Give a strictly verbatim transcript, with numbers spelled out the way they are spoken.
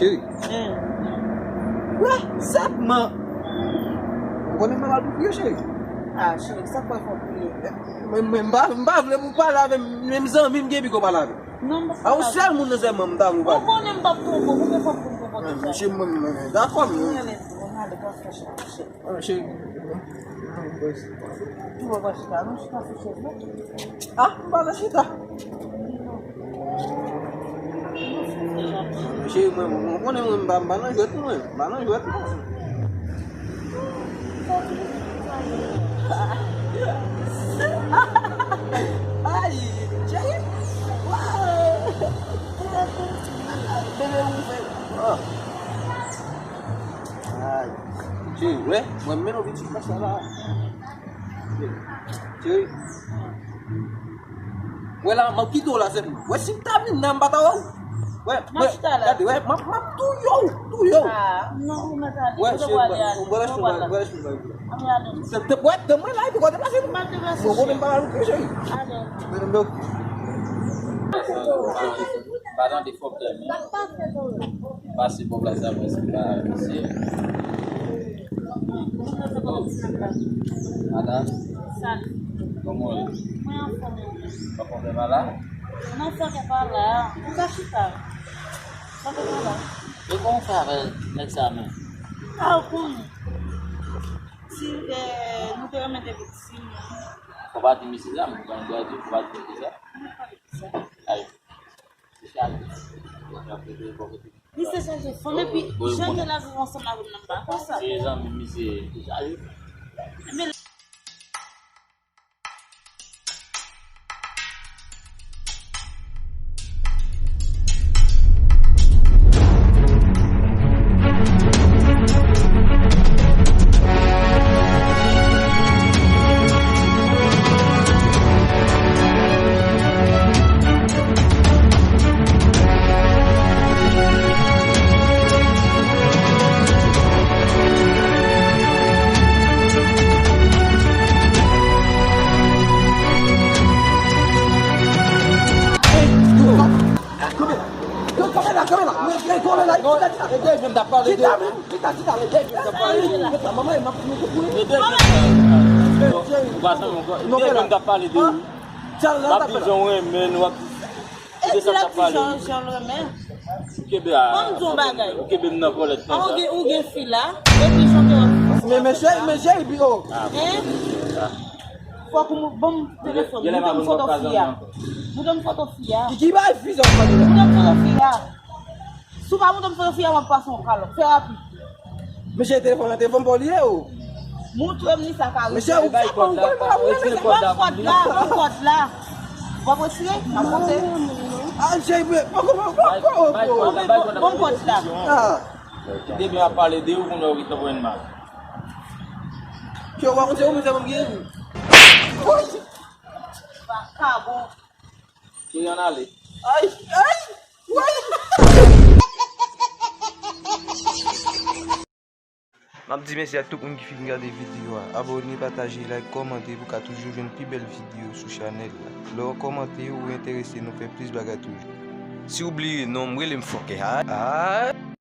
Cheri. Wè, sèlman. Ou konnen m malad pou kriye, cheri. Ah, cheri, sa k fè w kriye? Men, men, m pa, m pa vle pou w pale avè m, menm zanmi m gen pi gwo pale avè m. Non, m pa. A, ou sèl moun nan sèlman m ta vle pale. Ou konnen m p ap twonpe w, konbyen fwa m konn konpòte sa? Mesye, mwen, mwen, dakò, m. Mwen ale, mwen ale, pa fè chè, chè. Ah, cheri. Ou pa chita, non, chita sou chèz la. Ah, m pa nan chita. Cheri, mwen, mwen, mwen konnen mwen, m pa, m pa nan jwèt, mwen. M pa nan jwèt, non. Ay, cheri. Bebe, ou fè. Oh. Ay. Cheri, wè, mwen menm anvi ti kras la la. Cheri. Wè la, m ap kite w la, sèlman. Wè, si m ta vin la, m pa ta wè w. Wè, wè, gade, wè, m ap, m ap touye w, touye w. Ah, non, ou mèt ale. Wè, cheri, wè, wè, cheri, wè, wè. Wè, tann mwen la, epi w deplase. M ap deplase. Bon, bon, men m pa la louke, cheri. Ale. Men, men, ok. Pa tande fòk tèlman. Pase bò plas la, prèske pa misye. Madan? Salut. Kòman w ye? Mwen anfòm, e ou menm? Ou pa fè mal la? Non, fòk e pa la. Ou ka chita. Fòk e pa la. E kòman w fè avè nèg sa menm? Ah, ou konnen. Si, eh, nou te renmen depi ti moun. Fò pa di misye sa, mwen pa di, fò pa di misye sa. Mwen pa di sa. Ay. Misye chaje fanm, epi jan ke l ap viv ansanm avè m nan, m pa konsa. Se zanmi misye chaje. Men Kanpe la, kanpe la, kanpe la. Mwen, mwen, kanpe la. Non, chita, chita. E Dave m t ap pale de ou. Chita, chita, chita. E Dave m t ap pale de ou. Mwen, manman, e m ap, mwen, mwen. E Dave m t ap pale de ou. Ou pa sanble, e Dave m t ap pale de ou. M ap di jan w renmen l, w ap di, e de sa m t ap pale. Jan, jan l renmen. Ou kenbe a, ou kenbe m nan vòlèt konsa. Ou gen, ou gen fi la, epi jan w te wè. Men, men cheri, men cheri, pi o. Hein? Fòk ou ban m telefòn, montre m foto fi a. Montre m foto fi a. Ki, ki bay fi sa w pale la? Montre m foto fi a. Si w pa montre m foto fi a, m ap pase yon kalòt. Fè rapid. Mesye, telefòn nan, telefòn pa w li ye, o. Montre m li sa ka. Mesye, ou bay kòd la, retire kòd la. Ban m kòd la, ban m kòd la. W ap retire? M ap montre. Ah, mesye, poko, poko, poko. Ban m kòd la. Ah. Depi m ap pale de ou, kounye a ou gentan pran mal. Ke w pa konn se ou menm sèlman ki gen. Woy! Vakabon. Ke y ann ale. Ay, ay, woy! M ap di mèsi ak tout moun ki fin gade videyo a. Abòne, pataje, like, kòmante pou w ka toujou jwenn pi bèl videyo sou chanèl la. Lè w kòmante, ou enterese nou fè plis bagay toujou. Si w bliye non m, rele m fòkè. Ay, ay.